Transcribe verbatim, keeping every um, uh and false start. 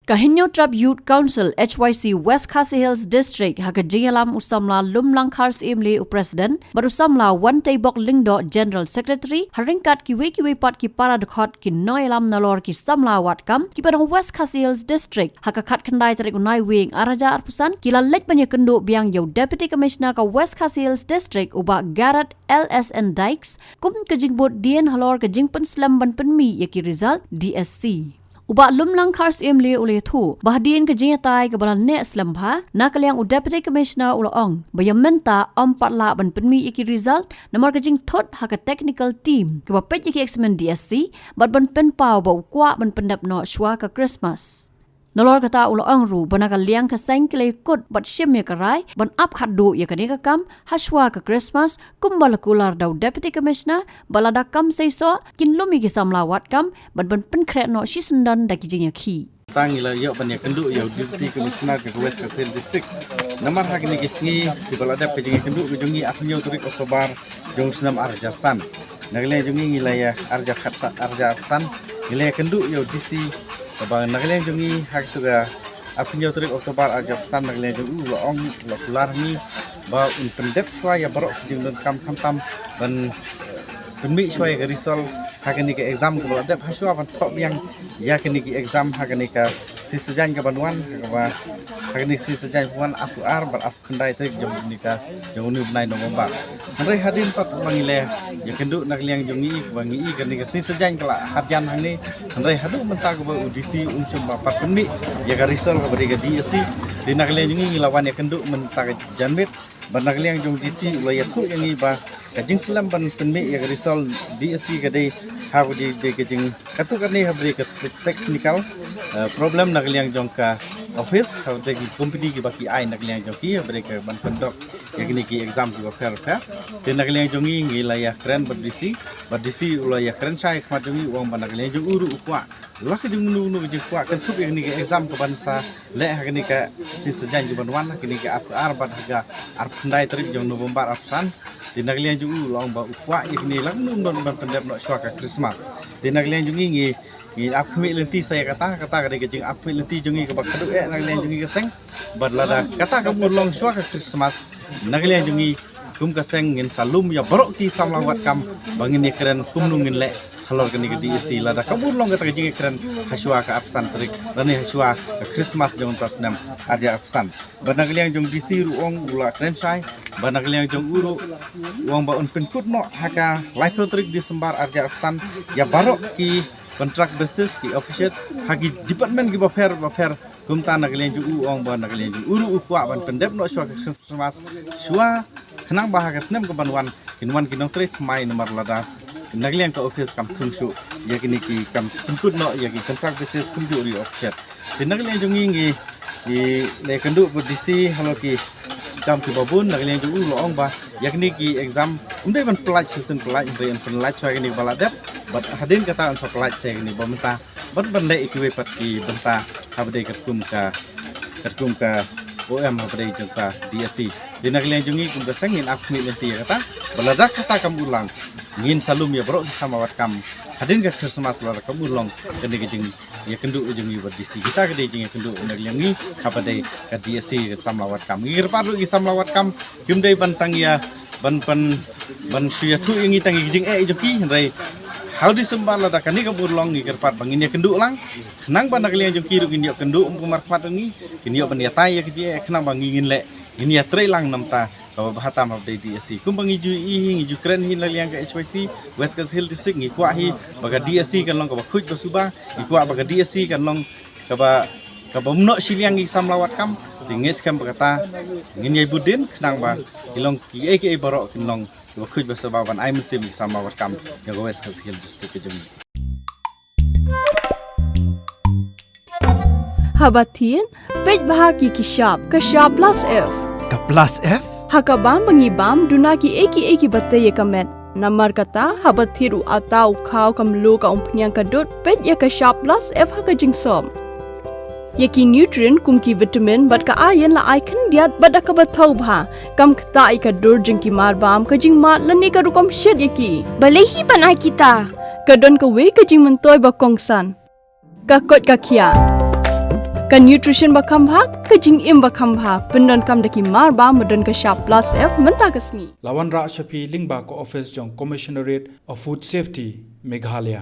Ka Hynñiewtrep Youth Council H Y C West Khasi Hills District ha ka jingïalam u samla Lumlang Kharsyiem Leh u President bad u samla Wanteibok Lyngdoh General Secretary ha ryngkat kiwei kiwei pat ki para dkhot ki nongïalam nalor ki samla wad kam kiba na West Khasi Hills District ha ka khatkhyndai tarik u Naiwieng ar hajar arphew san ki la leit ban ïakynduh biang ïa u Deputy Commissioner ka West Khasi Hills District u Bah Gareth L S N Dykes kum ka jingbud dien halor ka jingpynslem ban pynmih ïa ki result D S C. U Bah Lumlang Kharsyiem Leh u la ïathuh ba hadien ka jingïatai kaba la neh slem bha na ka liang u Deputy Commissioner u la ong ba ïa mynta ym pat lah ban pynmih ïa ki result namar ka jingthut ha ka technical team kaba peit ïa ki exam D S C bad ban pynpaw ba u kwah ban pyndep noh shuwa ka Christmas. Nalor kata u la ong ruh ba na ka liang ka seng ki la ïakut bad shim ïa ka rai ban ap khatduh ïa kane ka kam ha shuwa ka Christmas kumba la kular da u Deputy Commissioner ba lada kam seisoh kin lum ïa ki samla wad kam bad ban pynkhreh noh shisyndon da ki jingïakhih. Tang ngi la ïoh ban ïakynduh ïa u Deputy Commissioner ka West Khasi Hills District. Namar ha kine ki sngi kiba la dep ka jingïakynduh ka jong ngi arphew hynñiew tarik October jong u snem ar hajar san. Na ka liang jong ngi ngi la ïa ar hajar khatsan, ar hajar arphew san ngi la ïakynduh ïa u D C kaba na ka liang jong ngi ha katu ka arphew hynñiew tarik October ar hajar arphew san na ka liang jong u la ong, la kular ngi ba un pyndep shuwa ïa baroh ki jingdonkam khamtam ban pynmih shuwa ïa ka result ha kane ka exam kaba la dep ha shuwa ban thoh biang ïa kane ki exam ha kane ka sngi Saitjaiñ kaban wan, ha kaba ha kane ka sngi Saitjaiñ kaban wan arphew ar bad arphew khyndai tarik jong une ka, jong une u bnai November. Hynrei hadien pat ba ngi la ïakynduh na ka liang jong ngi ba ngi i kane ka sngi Saitjaiñ ka la hat jan hangne. Hynrei haduh mynta kaba u D C um shym ba pat pynmih ïa ka result kaba dei ka D S C. Te na ka liang jong ngi ngi la wan ïakynduh mynta ka janmiet bad na ka liang jong u D C u la ïathuh ïa ngi ba ka jingslem ban pynmih ïa ka result D S C ka dei ha ka dei, dei ka jing katu kane ha dei ka te-, technical, eh, problem na ka liang jong ka office ha dei ki company kiba ki ai na ka liang jong ki ha dei ka ban conduct ïa kine ki exam kiba pher pher. Te na ka liang jong ngi ngi la ïakren bad D C, bad D C u la ïakren shai khmat jong ngi u ong ba na ka liang jong u ruh u kwah la ka jong u, u kwah kynthup ïa kine ki exam kaban sa leh ha kine ka sngi Saitjaiñ kaban wan, ha kine ka arphew ar bad ha ka arphew khyndai tarik jong November arphew san. Te na ka liang jong u la ong ba u kwah ïa kine la kumno ban, ban pyndep noh shuwa ka Christmas. Te na ka liang jong ngi ngi, ngi ap khmih lynti sa ïa kata, kata ka dei ka jingap khmih lynti jong ngi kaba khadduh eh na ka liang jong ngi ka seng. Bad lada kata kam urlong shuwa ka Christmas na ka liang jong ngi kum ka seng ngin sa lum ïa baroh ki samla wad kam ba ngin ïakren kumno ngin leh halor kane ka D S C lada kam urlong kata ka jingïakren ha shuwa ka arphew san tarik lane ha shuwa ka Christmas jong u snem ar hajar arphew san. Bad na ka liang jong u D C ruh u ong u la kren shai, bad na ka liang jong u ruh u ong ba un pynkut noh ha ka laiphew tarik December ar hajar arphew san ïa baroh ki contract basis ki official ha ki department kiba pher ba pher. Kumta na ka liang jong u u ong ba na ka liang jong u ruh u kwah ban pyndep noh shuwa ka Christmas shuwa khnang ba ha ka snem kaban wan kin wan ki nongtrei thymmai namar lada na ka liang ka office kam thung shuh ïa kine ki kam pynkut noh ïa ki contract basis kumjuh ruh ïa officer. Te na ka liang jong ngi ngi la ïakynduh bad D C halor ki kam kiba bun. Na ka liang jong u la ong ba ïa kine ki exam um dei ban pyllait shisien pyllait, hynrei yn pyllait shuwa ïa kine ba la dep bad hadien kata yn sa pyllait sa ïa kine ba mynta ban, ban leh ïa kiwei pat ki bynta haba dei katkum ka, katkum ka O M haba dei jong ka D S C. Te na ka liang jong ngi kum ka seng ngin ap khmih lynti ïa kata ba lada kata kam urlong ngin sa lum ïa baroh ki samla wad kam hadien ka Christmas lada kam urlong kane ka jingïakynduh jong ngi bad D C. Kita ka dei jingïakynduh na ka liang ngi haba dei ka D S C ka samla wad kam. Ngi kyrpad ruh ki samla wad kam kim dei ban tang ïa ban, ban, ban shu ïathuh ïa ngi tang ïa ki jingeh jong ki, hynrei ha u December lada kane kam urlong ngi kyrpad ba ngin ïakynduh lang khnang ba na ka liang jong ki ruh ngin ïoh kynduh ym pu markhmat jong ngi, ngin ïoh ban ïatai ïa ki jingeh khnang ba ngi ngin leh, ngin ïatrei lang namar kata kaba bha tam haba dei D S C. Kumba ngi ju ïohi hi, ngi ju kren hi na ka liang ka H Y C West Khasi Hills District, ngi kwah hi ba ka D S C kan long kaba khuid ba suba, ngi kwah ba ka D S C kan long kaba, kaba ym noh shiliang ïa ki samla wad kam. Te ngi skhem ba kata ngin ïai bud dien khnang ba ki long kiei kiei baroh kin long kiba khuid ba suba ban ai mynsiem ïa ki samla wad kam jong ka West Khasi Hills District ka jong ngi. Haba thied, peit bha ki, ki shap, ka shap plus F. Ka plus F? Ha ka bam ba ngi bam, duna kiei kiei kiba tei ïa ka met. Namar kata, haba thied u atta, u khaw, ka mluh, ka umphniang, ka dud, peit ïa ka shap plus F ha ka jingsop. Ïa ki nutrient kum ki vitamin bad ka iron la ai khyndiat bad da kaba thaw bha. Kam ktah ïa ka dur jong ki marbam, ka jingmad lane ka rukom shet ïa ki. Balei hi ban ai kita? Ka don kawei ka jingmyntoi ba kongsan. Ka koit ka khiah. Ka nutrition ba kham bha, ka jingim ba kham bha, pyndonkam da ki mar ba, ba don ka shap plus F mynta ka sngi. La wanrah sha phi lyngba ka office jong Commissionerate of Food Safety, Meghalaya.